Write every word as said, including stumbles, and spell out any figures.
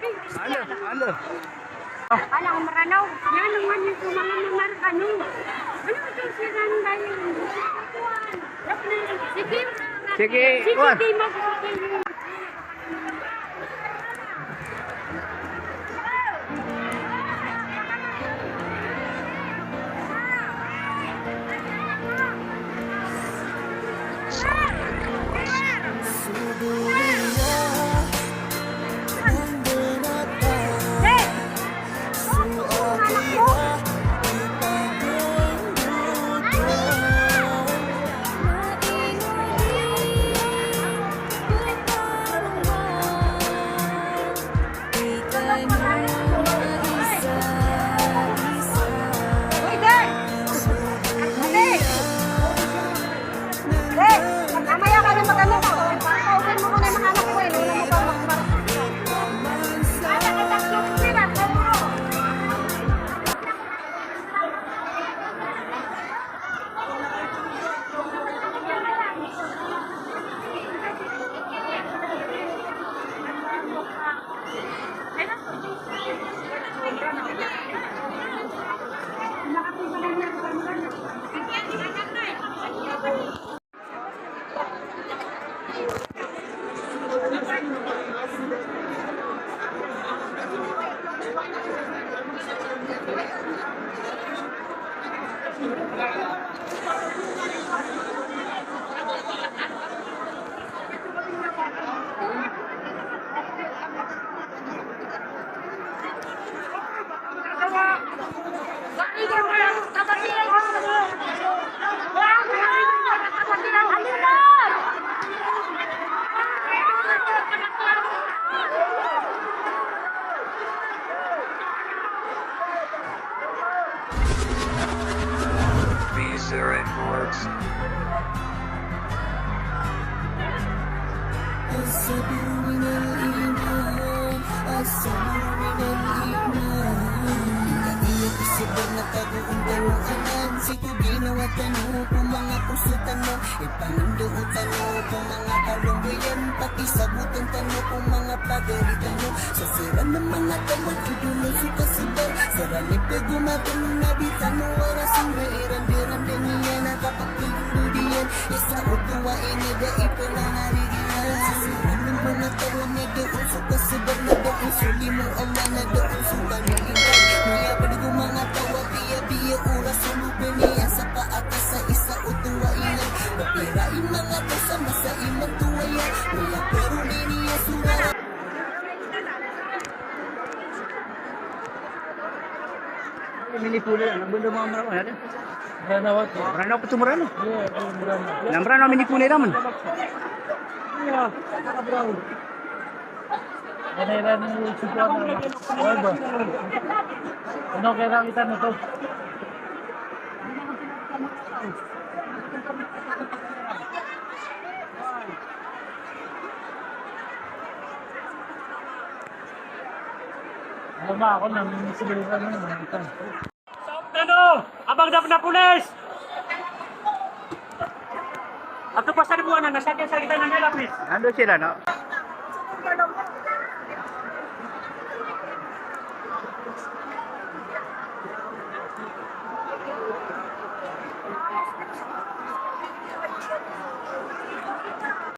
Ano? Ano? Alang Meranaw, yan naman yung mga mamarkano. Ano ito siya ng dahil? Sige. Sige, sige, kuwan. Sige, mag-, These are reports. As-sabru minal iman, as-sabru minal iman. Aya kasabar na tagoon tano anan, sii ko ginawa tano ko manga poso tano. Ipanindao tano ko manga kalombiyan, pakisabotan tano ko manga pagari tano. Sa siran a manga taw a di dn on so kasabar, siran i pagomatan o Nabi tano a Rasul, na iran di ran dn iyan a kapagpagodiyan. Isa oto a ini da i pnanarigiyan. Sa siran a manga taw a di dn on so kasabar, na da on so limo o Allah, na da on so kaliliwan. Miyapd ko manga taw a biyabiya o Rasul o bniya sa paata sa isa oto a inan. Mapira i manga taw sa masa imanto aya, miyaparoli niyan so rara. Minipunan, ano ba naman, ano? Meranaw ako. Meranaw ako, Meranaw. Iya, Meranaw. Na Meranaw, minipunan naman. Iya, Meranaw. Ano, kailangan kita nito. Ano ba, ako na, may sibili ka na, ano? Ano? Abang dap na pulis! Ato pa sa dibuan na, nasa akin sa kita na nila, please. Ando sila, no?